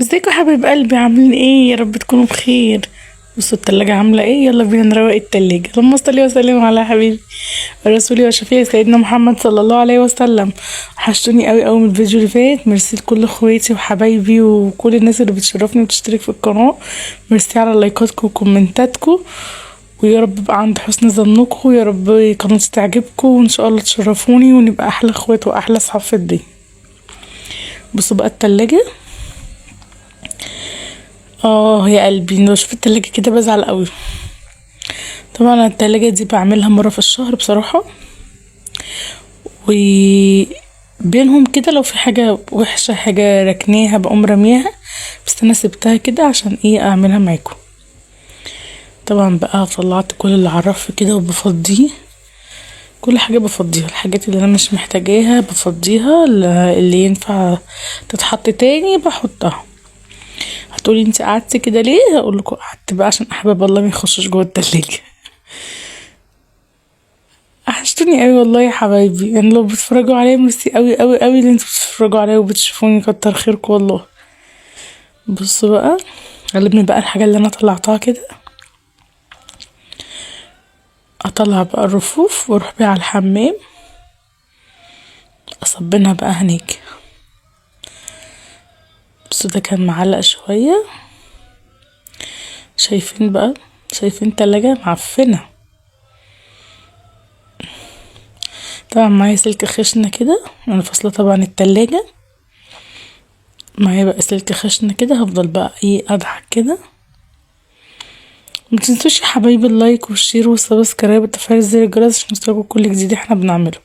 ازيكم يا حبايب قلبي؟ عاملين ايه؟ يا رب تكونوا بخير. بصوا التلاجة عاملة ايه، يلا بينا نروق التلاجة. اللهم صل وسلم على حبيبي رسولي وشفيعي سيدنا محمد صلى الله عليه وسلم. وحشتوني قوي قوي من الفيديو اللي فات. ميرسي لكل اخواتي وحبايبي وكل الناس اللي بتشرفني وتشترك في القناة. ميرسي على لايكاتكم وكومنتاتكم، ويا رب ابقى عند حسن ظنكم، ويا رب قناتي تعجبكم، وان شاء الله تشرفوني ونبقى احلى اخوات واحلى اصحاب في الدنيا. بصوا بقى التلاجة، يا قلبي لو شفت التلاجة كده بزعل قوي. طبعا أنا التلاجة دي بعملها مرة في الشهر بصراحة، وبينهم كده لو في حاجة وحشة حاجة ركناها بقوم رميها، بس انا سبتها كده عشان ايه اعملها معاكم. طبعا بقى طلعت كل اللي على الرف كده وبفضيه، كل حاجة بفضيها، الحاجات اللي انا مش محتاجاها بفضيها، اللي ينفع تتحط تاني بحطها. هتقولي انت قعدتي كده ليه؟ هقول لكم قعدت بقى عشان احباب الله ما يخشوش جوه التلاجة. وحشتوني قوي والله يا حبايبي، لو بتتفرجوا عليا ميرسي قوي قوي قوي اللي انتوا بتتفرجوا عليا وبتشوفوني، كتر خيركم والله. بصوا بقى غلبني بقى الحاجة اللي انا طلعتها كده، اطلع بقى الرفوف واروح بيها على الحمام اصبنها بقى هناك. بصوا ده كان معلق شوية، شايفين بقى؟ شايفين تلاجة معفنة. طبعا معايا سلك خشنة كده، انا فاصلة طبعا التلاجة، معايا بقى سلك خشنة كده، هفضل بقى ايه اضحك كده. متنسوش يا حبايبي ال like وال share وال subscribe وتفعيل زر الجرس عشان يوصلكوا كل جديد احنا بنعمله.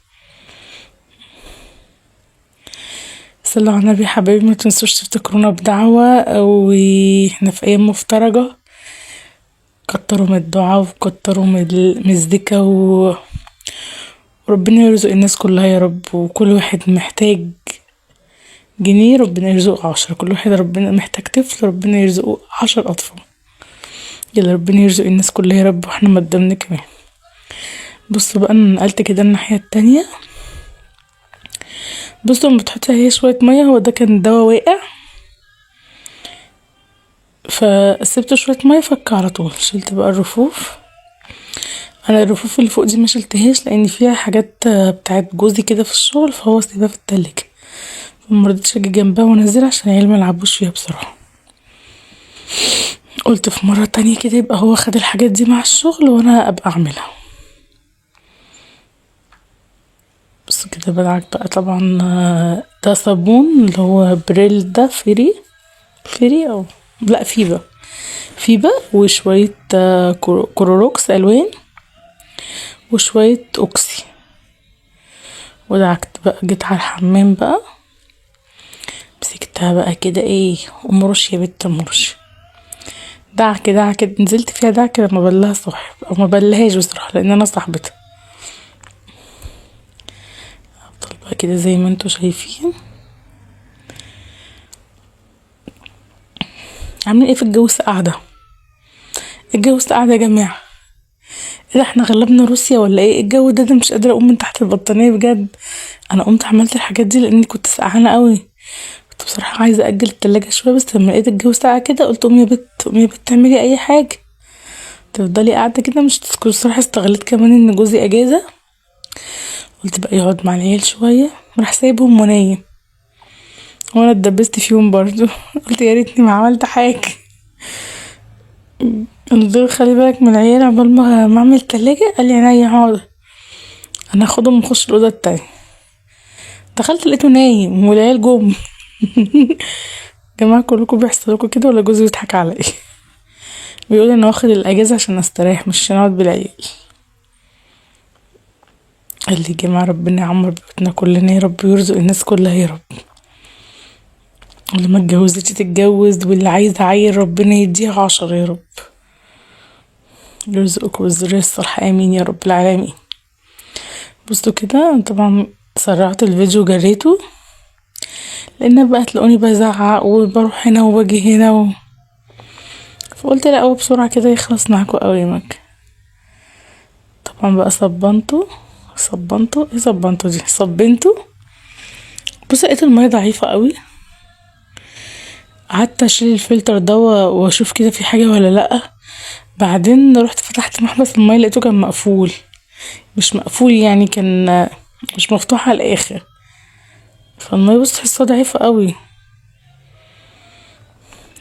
صلوا على النبي يا حبايبي، ما تنسوش تفتكرونا بدعوة، واحنا في ايام مفترجة، كتروا من الدعاء وكتروا من الذكر، وربنا يرزق الناس كلها يا رب. وكل واحد محتاج جنيه ربنا يرزقه 10، كل واحد ربنا محتاج طفل ربنا يرزقه 10 أطفال. يلا ربنا يرزق الناس كلها يا رب، واحنا ما قدامنا كمان. بصوا بقى انا نقلت كده الناحية التانية. بصوا لما بتحطي عليها شوية مية، هو ده كان دواء واقع فسبته شوية مية فك على طول. شلت بقى الرفوف، انا الرفوف اللي فوق دي ما شلتهاش لان فيها حاجات بتاعت جوزي كده في الشغل، فهو سيبها في التلاجة، فمرضتش اجي جنبها وانزلها عشان العيال ما يلعبوش فيها بصراحة. قلت في مرة تانية كده يبقى هو خد الحاجات دي مع الشغل وانا ابقى اعملها. بس كده بدعك بقى. طبعا ده صابون اللي هو بريل، ده فيري او لا فيبا، فيبا وشوية كلوروكس الوان وشوية اوكسي. ودعكت بقى، جيت على الحمام بقى مسكتها بقى كده ايه، امرش يا بنت امرش، دعك دعك، نزلت فيها دعك لما بلها صاحب او ما بلهاش بصراحة لان انا صاحبتها. افضل بقى كده زي ما انتوا شايفين. عاملين ايه في الجو الساقع ده؟ الجو الساقع ده يا جماعة، ايه ده احنا غلبنا روسيا ولا ايه؟ الجو ده، ده مش قادرة اقوم من تحت البطانية بجد. انا قمت عملت الحاجات دي لاني كنت سقعانة قوي، كنت بصراحة عايزة اجل التلاجة شوية، بس لما لقيت الجو ساقع كده قلت قومي يا بت، قومي يا بت تعملي اي حاجة، تفضلي قاعدة كده مش تسكتي. بصراحة استغلت كمان ان جوزي اجازة، قلت بقى يقعد مع العيال شوية، راح سايبهم ونايم وانا اتدبست فيهم برضو. قلت يا ريتني ما عملت حاجة. قلت له خلي بالك من العيال عقبال ما اعمل تلاجة، قال لي عينيا حاضر، انا هاخدهم واخش الاوضة التانية. دخلت لقيته نايم والعيال جم. جماعة كلكم بيحصل لكم كده ولا جوزي بيضحك عليا؟ بيقول انا واخد الاجازة عشان استريح مش عشان اقعد بالعيال. قال لي يا جماعة ربنا يعمر بيوتنا كلنا يا رب، ويرزق الناس كلها يا رب، واللي ما اتجوزتش تتجوز، واللي عايز عيل ربنا يديها 10 يا رب، يرزقكم بالذرية الصالحة امين يا رب العالمين. بصوا كده طبعا سرعت الفيديو وجريته لان بقى تلاقوني بزعق وبروح هنا وباجي هنا فقلت لا هو بسرعة كده يخلص معاكم قوي مك. طبعا بقى صبنته، صبنته ايه صبنته دي، صبنته. بصوا لقيت المية ضعيفة قوي، قعدت اشيل الفلتر ده واشوف كده في حاجة ولا لأ. بعدين رحت فتحت محبس المية لقيته كان مقفول، مش مقفول يعني كان مش مفتوح على الاخر، فالمية بص تحسها ضعيفة قوي.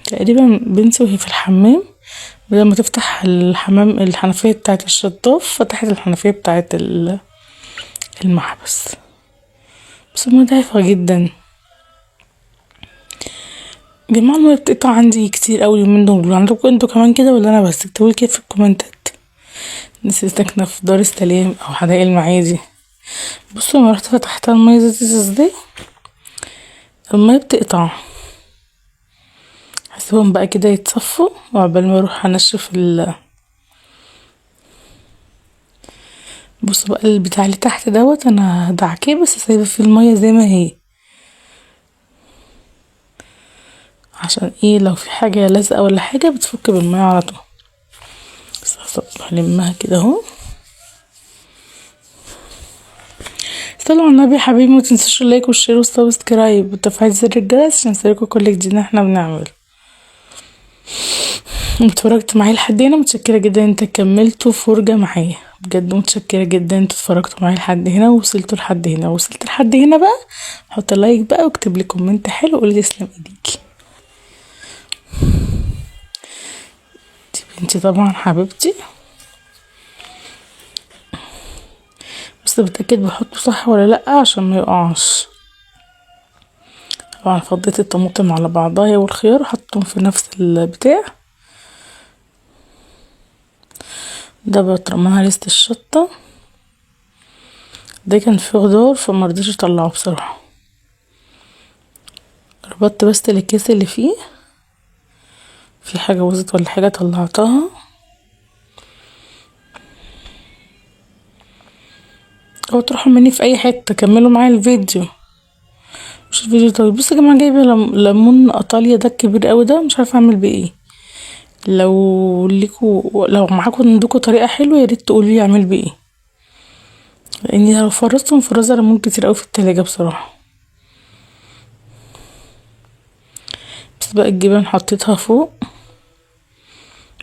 تقريبا بنتي وهي في الحمام بدل ما تفتح الحمام الحنفية بتاعة الشطاف فتحت الحنفية بتاعة المحبس، بس المية ضعيفة جدا جماعة. المية بتقطع عندي كتير قوي اليومين دول، عندكم انتوا كمان كده ولا انا بس؟ اكتبولي كده في الكومنتات. الناس اللي ساكنة في دار السلام او حدائق المعادي. بصوا انا رحت فتحتها المية زادت ازاي، المية بتقطع. هسيبهم بقى كده يتصفوا وعقبال ما اروح انشف ال بصوا بقى البتاع اللي تحت دوت انا دعكيه بس سايبه فيه المية زي ما هي، عشان ايه لو في حاجة لازقه ولا حاجة بتفك بالمية على طول. بس هلمها كده اهو. صلوا على النبي يا حبيبي، ما تنسوش ال like وال share وال subscribe وتفعيل زر الجرس عشان يوصلكوا كل جديد احنا بنعمله. اتفرجت معايا لحد هنا، متشكره جدا انت كملتوا فرجه معايا بجد، متشكره جدا انتوا اتفرجتوا معايا لحد هنا ووصلتوا لحد هنا. وصلت لحد هنا بقى حط like بقى واكتب لي comment حلو وقولي تسلم ايديكي. دي بنتي طبعا حبيبتي، بس بتأكد بحطه صح ولا لأ عشان ما يقعش. طبعا فضيت الطماطم على بعضها هي والخيار وحطيتهم في نفس البتاع ده. برطمان هرسة الشطة ده كان فيه خضار فمرضيش اطلعه بصراحة، ربطت بس الاكياس اللي فيه، في حاجة باظت ولا حاجة طلعتها. او تروحوا مني في اي حتة، كملوا معايا الفيديو مش الفيديو طويل. بصوا يا جماعة جايبة ليمون ايطاليا ده الكبير قوي ده، مش عارفة اعمل بيه ايه. لو ليكوا لو معاكم عندكم طريقة حلوة يا ريت تقولوا لي اعمل بيه ايه، لاني لو فرزته مفرزة ليمون كتير قوي في التلاجة بصراحة. بس بقى الجبن حطيتها فوق.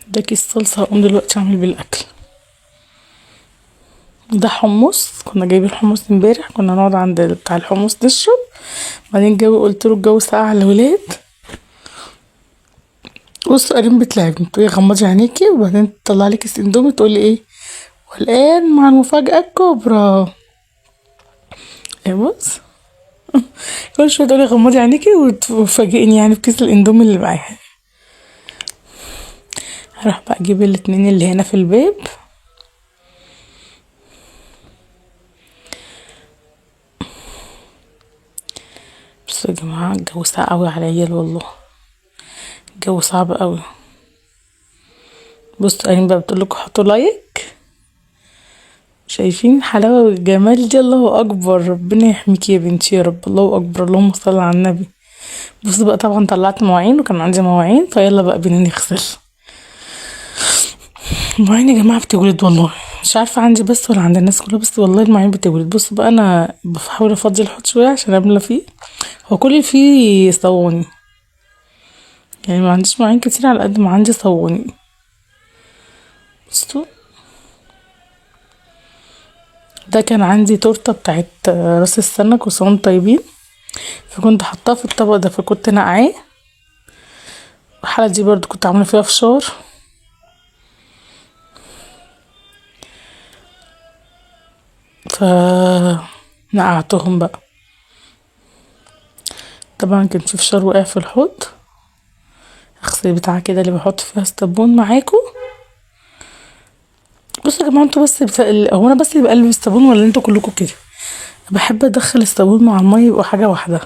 ده كيس صلصة هقوم دلوقتي اعمل بيه الاكل. ده حمص، كنا جايبين حمص امبارح، كنا نقعد عند بتاع الحمص نشرب، بعدين جو قلت له الجو ساقع على الولاد. بصوا قريب بتلعبني تقولي غمضي عينيكي وبعدين تطلع لي كيس اندومي تقولي ايه والان مع المفاجأة الكبرى. ايه بص كل شوية تقولي غمضي عينيكي وتفاجئني يعني بكيس الاندومي اللي معاها. هروح بقى اجيب الاتنين اللي هنا في الباب. بصوا يا جماعة الجو ساقع قوي على العيال والله، الجو صعب قوي. بصوا قايمين بقى بتقول لكم حطوا like. شايفين الحلاوة والجمال دي؟ الله اكبر، ربنا يحميكي يا بنتي يا رب، الله اكبر، اللهم صل على النبي. بصوا بقى طبعا طلعت مواعين وكان عندي مواعين، فيلا بقى بينا نغسل المواعين يا جماعة. بتولد والله، مش عارفه عندي بس ولا عند الناس كلها، بس والله المواعين بتولد. بصوا بقى انا بحاول افضي الحوض شوية عشان املى فيه، هو كل اللي فيه صواني يعني، ما عنديش مواعين كتير على قد ما عندي صواني. بصوا ده كان عندي تورته بتاعت راس السنة، كل سنة وانتم طيبين، فكنت حطاها في الطبق ده فكنت نقعاه. الحلة دي برضو كنت عامله فيها فشار. فنقعتهم بقى. طبعا كان في فشار وقع في الحوض، اغسل بتاع كده اللي بحط فيها الصابون معاكم. بصوا يا جماعة انتوا بس هو انا بس اللي بقلب الصابون ولا انتوا كلكم كده؟ بحب ادخل الصابون مع المية يبقوا حاجة واحدة،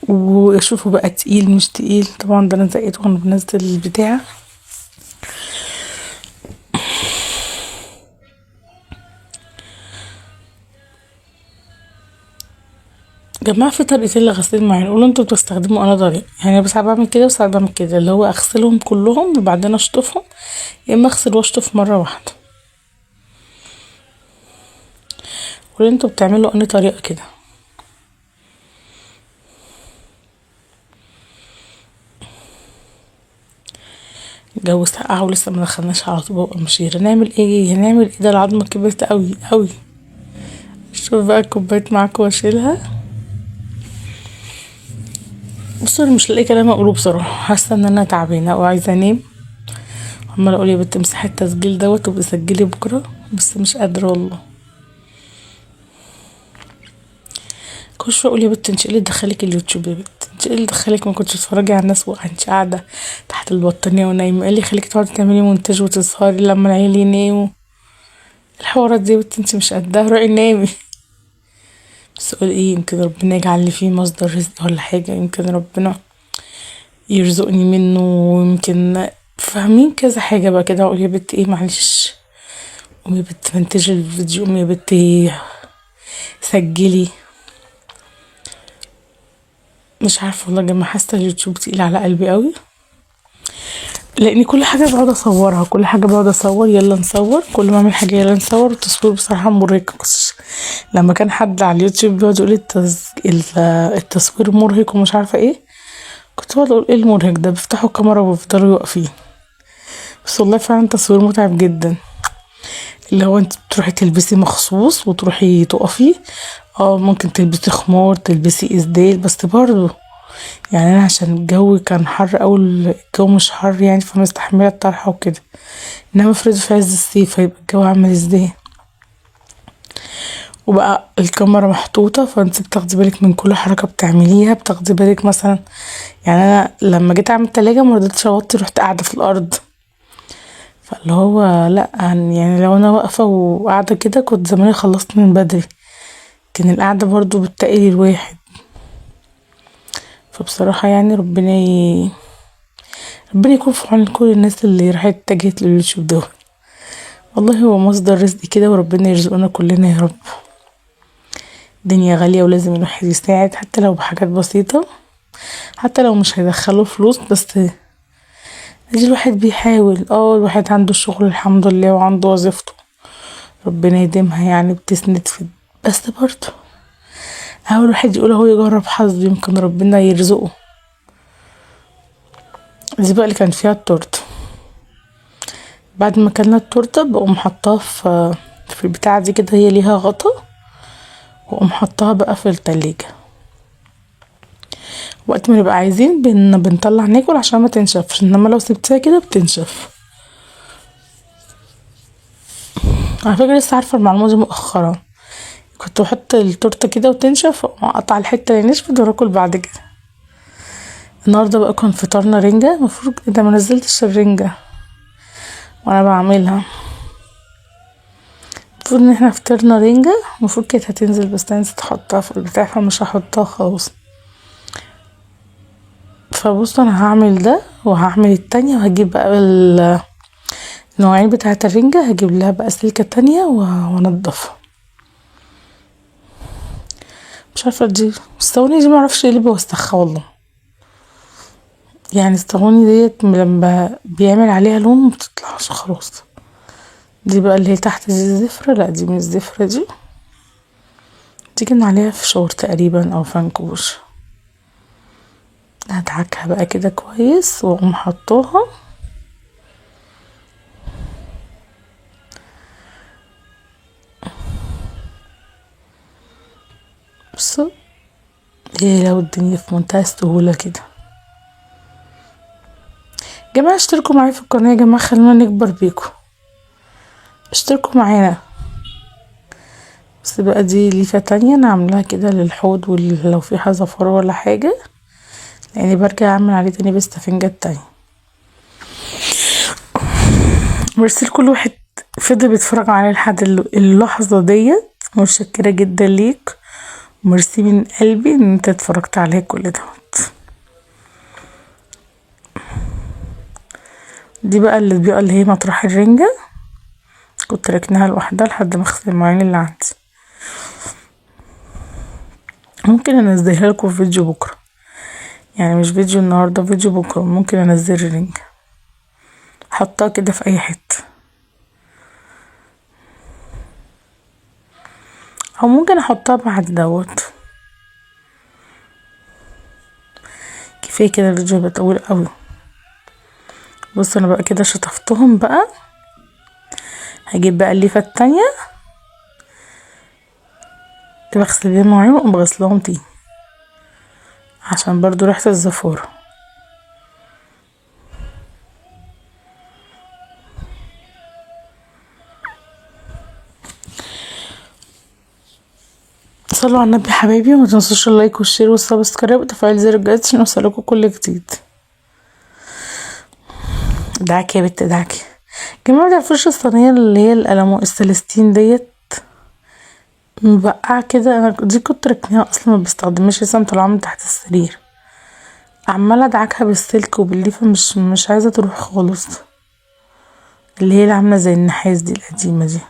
واشوفه بقى تقيل مش تقيل. طبعا ده انا زقيته وانا بنزل البتاع. جماعة في طريقتين لغسيل المواعين، قولوا انتوا بتستخدموا انا طريقة يعني، بس ساعات بعمل كده وساعات بعمل كده، اللي هو اغسلهم كلهم وبعدين اشطفهم، يا اما اغسل واشطف مرة واحدة. قولوا انتوا بتعملوا انهي طريقة كده. الجو سقع ولسه ما دخلناش على طوبة وقمشير. هنعمل ايه؟ هنعمل ايه؟ ده العظمة كبرت قوي قوي. شوف بقى الكوبايات معاكم واشيلها. بصوا انا مش لاقي كلام اقوله بصراحة، حاسة ان انا تعبانة وعايزة انام. عمالة اقول يا بنت امسحي التسجيل دوت وبسجلي بكرة، بس مش قادرة والله. كل شوية اقول يا بنت انت ايه اللي دخلك اليوتيوب يا بنت، انت ايه اللي دخلك، ما كنتش تتفرجي على الناس وانت قاعدة تحت البطانية ونايمة، ايه اللي يخليك تقعدي تعملي مونتاج وتسهري لما العيال يناموا؟ الحوارات دي يا بنت انت مش قدها، روحي نامي. بس اقول ايه، يمكن ربنا يجعل لي فيه مصدر رزق ولا حاجة، يمكن ربنا يرزقني منه، ويمكن فاهمين كذا حاجة بقى كده. اقول يا بنت ايه معلش، قومي يا بنت منتجي الفيديو، قومي يا بنت سجلي. مش عارفة والله يا جماعة، حاسة اليوتيوب تقيل على قلبي قوي، لان كل حاجة بقعد اصورها، كل حاجة بقعد اصور، يلا نصور، كل ما اعمل حاجة يلا نصور. التصوير بصراحة مرهق. لما كان حد على اليوتيوب بيقعد يقول التصوير مرهق ومش عارفة ايه، كنت بقعد اقول ايه المرهق ده، بيفتحوا الكاميرا وبيفضلوا واقفين. بس والله فعلا التصوير متعب جدا، اللي هو انت بتروحي تلبسي مخصوص وتروحي تقفي، ممكن تلبسي خمار، تلبسي اسدال، بس برضه انا عشان الجو كان حر او الجو مش حر فمستحمله الطرحة وكده، انما افرض في عز الصيف هيبقى الجو عامل ازاي؟ وبقى الكاميرا محطوطة، فانت بتاخدي بالك من كل حركة بتعمليها، بتاخدي بالك مثلا. انا لما جيت اعمل تلاجة ما رضيتش اوطي، رحت قاعدة في الارض، فاللي هو لا، لو انا واقفة وقاعدة كده كنت زماني خلصت من بدري، لكن القعدة برضو بتقل الواحد. فبصراحة ربنا يكون في عون كل الناس اللي راحت اتجهت لليوتيوب ده، والله هو مصدر رزق كده، وربنا يرزقنا كلنا يا رب. الدنيا غالية ولازم الواحد يساعد حتى لو بحاجات بسيطة، حتى لو مش هيدخله فلوس، بس الواحد بيحاول. الواحد عنده شغل الحمد لله وعنده وظيفته ربنا يديمها، بتسند في، بس برضه اهو الواحد يقول اهو يجرب حظه، يمكن ربنا يرزقه. دي بقى اللي كان فيها التورتة. بعد ما كلنا التورتة بقوم حطاها في البتاعه دي كده، هي ليها غطا، واقوم حطاها بقى في التلاجة. وقت ما نبقى عايزين بنطلع ناكل عشان ما تنشفش، انما لو سبتها كده بتنشف. على فكرة لسه عارفه المعلومة دي مؤخرا، كنت بحط التورتة كده وتنشف واقطع الحتة اللي نشفت واكل بعد كده. النهارده بقى كان فطارنا رنجه، المفروض ده ما نزلتش الرنجه وانا بعملها، المفروض ان احنا فطرنا رنجه، المفروض كانت هتنزل بس انا نسيت احطها في البتاع فمش هحطها خالص. فبصوا انا هعمل ده وهعمل التانية، وهجيب بقى النوعين بتاعه الرنجه، هجيب لها بقى سلكه تانية وانضفها. مش عارفه دي الصواني دي معرفش ايه اللي بوسخها والله، الصواني ديت لما بيعمل عليها لون مبتطلعش خلاص. دي بقى اللي هي تحت دي الزفرة، لا دي مش الزفرة، دي كان عليها فشار تقريبا او فنكوش. هدعكها بقى كده كويس واقوم حطاها. بصوا ايه لو الدنيا في منتهى السهولة كده. جماعة اشتركوا معايا في القناة يا جماعة، خلونا نكبر بيكم، اشتركوا معانا. بس بقى دي ليفة تانية انا عاملاها كده للحوض، ولو في حزفرة ولا حاجة، يعني برجع اعمل عليه تاني بالسفنجة التانية. ميرسي لكل واحد فضل بيتفرج عليا لحد اللحظة ديت، متشكرة جدا ليك، ميرسي من قلبي ان انت اتفرجت عليا كل دوت. دي بقى اللي هي مطرح الرنجة، كنت ركناها لوحدها لحد ما اغسل المواعين اللي عندي. ممكن انزلها لكم في فيديو بكرة، يعني مش فيديو النهاردة، فيديو بكرة ممكن انزل الرنجة، حطها كده في اي حتة، او ممكن احطها بعد دوت. كفاية كده الفيديو هيبقى طويل قوي. بصوا انا بقى كده شطفتهم بقى. هجيب بقى الليفه التانية بغسل بيها المواعين واقوم بغسلهم تاني عشان برضو ريحة الزفارة. صلوا على النبي حبايبي، وما تنسوش ال like وال share وال subscribe وتفعيل زر الجرس عشان يوصلكوا كل جديد. ادعكي يا بت ادعكي. جماعة ما تعرفوش الصينية اللي هي القلم السلستين ديت مبقعة كده، انا دي كنت ركناها اصلا ما بستخدمهاش، لسه مطلعاها من تحت السرير، عمالة ادعكها بالسلك وبالليفة مش عايزة تروح خالص، اللي هي اللي عاملة زي النحاس دي القديمة دي.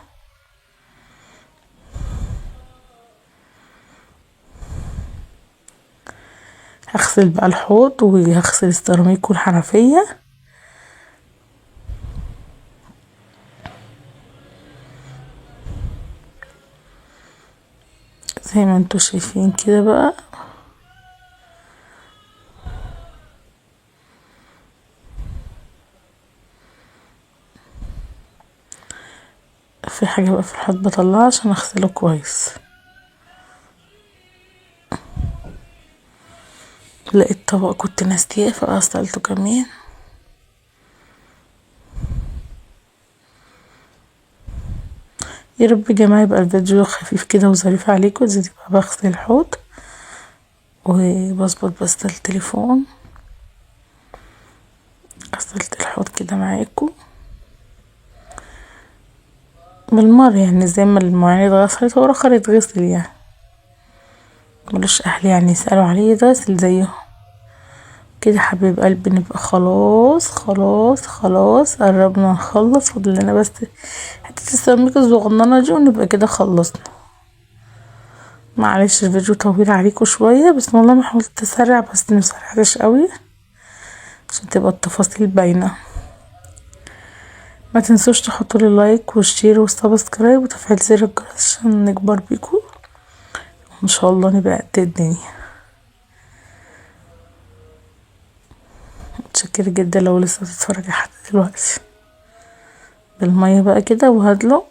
هغسل بقى الحوض وهغسل السيراميك والحنفية. زي ما انتوا شايفين كده بقى. في حاجة بقى في الحوض بطلعها عشان اغسله كويس. لقيت طبق كنت ناسياه فغسلته كمان. يا رب يا جماعة يبقى الفيديو خفيف كده وظريف عليكم. زي بقى بغسل الحوض وبظبط بس التليفون. غسلت الحوض كده معاكم بالمرة، يعني زي ما المواعين اتغسلت هو رخر يتغسل، يعني ملوش اهل يعني يسألوا عليه، يتغسل زيهم كده. حبيب قلبي نبقى خلاص خلاص خلاص قربنا نخلص، فاضل لنا بس حتة السيراميك الصغننة دي ونبقى كده خلصنا. معلش الفيديو طويل عليكم شوية، بس والله ما حاولت اسرع، بس ما سرعتش قوي عشان تبقى التفاصيل باينة. ما تنسوش تحطوا لي like وال share وال subscribe وتفعيل زر الجرس عشان نكبر بيكم وان شاء الله نبقى قد الدنيا. متشكرة جدا لو لسه بتتفرجي لحد دلوقتي. بالمية بقى كده وهدلق،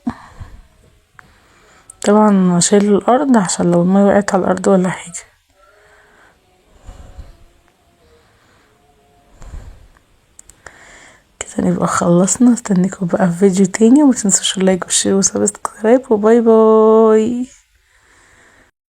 طبعا شايل الارض عشان لو المية وقعت على الارض ولا حاجة. كده نبقى خلصنا. استنيكم بقى في فيديو تاني، وما تنسوش ال like وال share وال subscribe، و bye bye.